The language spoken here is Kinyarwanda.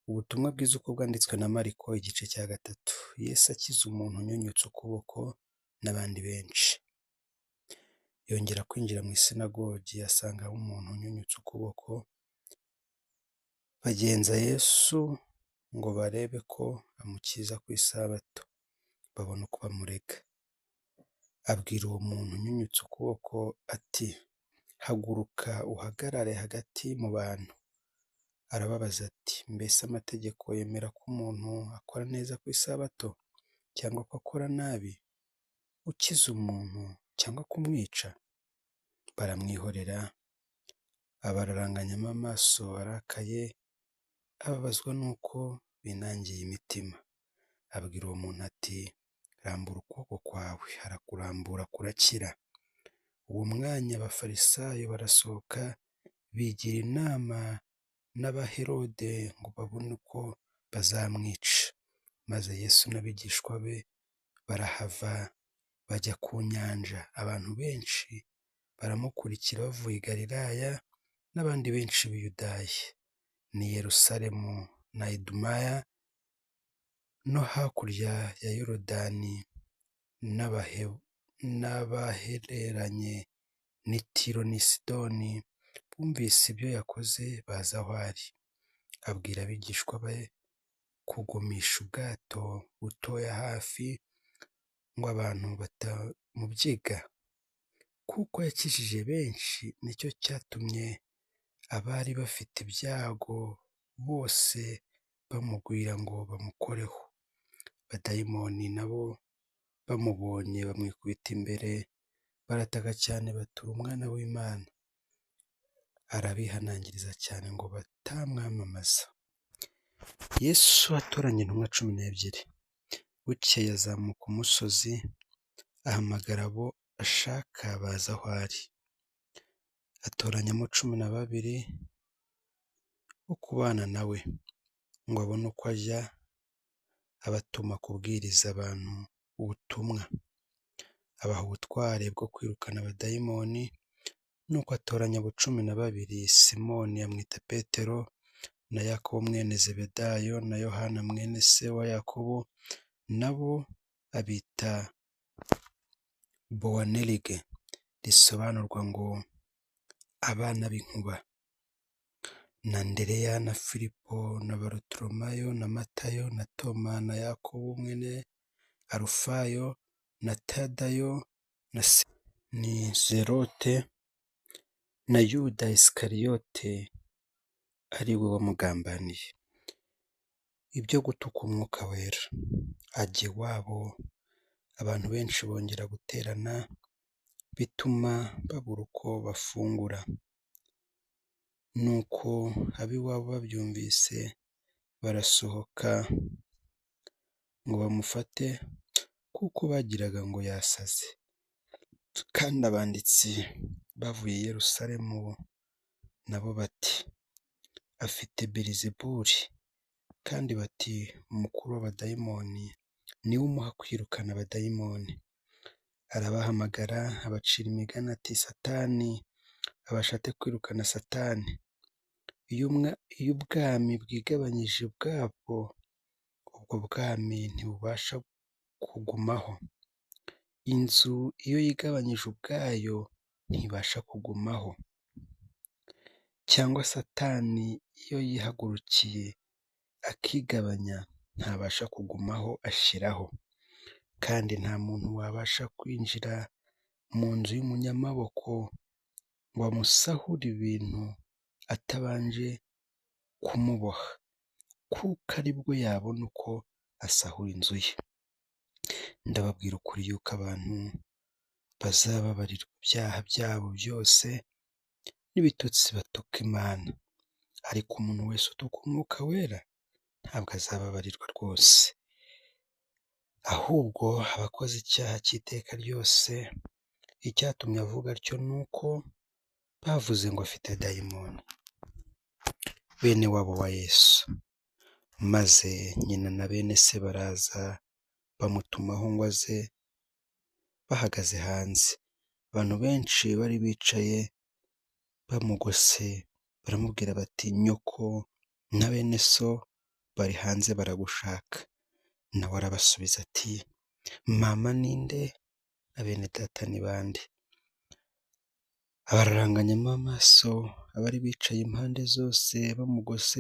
Ubutumwa bwiza uko bwanditswe na Mariko igice cya 3. Yesu akiza umuntu unyunyutse ukuboko n'abandi benshi. Yongera kwinjira mu isinagogi asanga umuntu unyunyutse ukuboko, bagenza Yesu ngo barebe ko amukiza ku isabato, babone uko bamurega. Abwira uwo muntu unyunyutse ukuboko ati: "Haguruka uhagarare hagati mu bantu." Arababaza ati: "Mbese amategeko yemera ko umuntu akora neza ku isabato cyangwa ko akora nabi, gukiza umuntu cyangwa kumwica?" Baramwihorera, abararanganyamo amaso arakaye, ababazwa n'uko binangiye imitima. Abwira uwo muntu ati: "Rambura ukuboko kwawe." Arakurambura kurakira. Uwo mwanya Abafarisayo barasohoka bigira inama n'Abaherode ngo babone uko bazamwica. Maze Yesu n'abigishwa be barahava bajya ku nyanja. Abantu benshi baramukurikira bavuye i Galilaya n'abandi benshi b'i Yudaya, n'i Yerusalemu na Idumaya no hakurya ya Yorodani n'abahereranye n'i Tiro n'i Sidoni bumvise ibyo yakoze baza aho ari. Abwira abigishwa be kugumisha ubwato butoya hafi ngo abantu batamubyiga. Kuko yakijije benshi, nicyo cyatumye abari bafite ibyago bose bamugwira ngo bamukoreho. Abadayimoni nabo bamubonye bamwikubita imbere, barataka cyane bati: "Uri Umwana w'Imana." Arabihanangiriza cyane ngo batamwamamaza. Yesu atoranya intumwa 12. Bukeye azamuka umusozi, ahamagara abo ashaka baza aho ari. Atoranyamo 12 bo kubana na we, ngo abone uko ajya abatuma kubwiriza abantu ubutumwa. Abaha ubutware bwo kwirukana abadayimoni, nuko atoranya abo 12, Simoni amwita Petero, na Yakobo mwene Zebedayo, na Yohana mwene se wa Yakobo, nabo abita Bowanerige, risobanurwa ngo abana b'inkuba, na Andereya na Filipo na Barutolomayo na Matayo na Toma na Yakobo mwene Alufayo na Tadayo na Simoni Zerote na Yuda Isikariyote ari we wamugambaniye. Ibyo gutuka Umwuka Wera. Ajya iwabo, abantu benshi bongera guterana, bituma babura uko bafungura. Nuko ab'iwabo babyumvise barasohoka ngo bamufate, kuko bagiraga ngo yasaze. Kandi abanditsi bavuye i Yerusalemu nabo bati: "Afite Belizebuli." Kandi bati: "Umukuru w'abadayimoni ni we umuha kwirukana abadayimoni." Arabahamagara abacira imigani ati: "Satani abasha ate kwirukana Satani? Iyo ubwami bwigabanyije ubwabwo, ubwo bwami ntibubasha kugumaho. Inzu iyo yigabanyije ubwayo ntibasha kugumaho. Cyangwa Satani iyo yihagurukiye akigabanya ntabasha kugumaho ashiraho. Kandi nta muntu wabasha kwinjira mu nzu y'umunyamaboko ngo amusahure ibintu atabanje kumuboha, kuko aribwo yabona uko asahura inzu ye. Ndababwira ukuri yuko abantu bazababarirwa ibyaha byabo byose n'ibitutsi batuka Imana, ariko umuntu wese utuka Umwuka Wera ntabwo azababarirwa rwose, ahubwo aba akoze icyaha cy'iteka ryose. Icyatumye avuga atyo ni uko bavuze ngo afite dayimoni." Bene wabo wa Yesu. Maze nyina na bene se baraza bamutumaho ngo aze, bahagaze hanze. Abantu benshi bari bicaye bamugose, baramubwira bati: "Nyoko na bene so Bari hanze baragushaka.» Na we arabasubiza ati: «Mama ni nde na bene data ni bande?» Abararanganyamo amaso abari bicaye impande zose bamugose.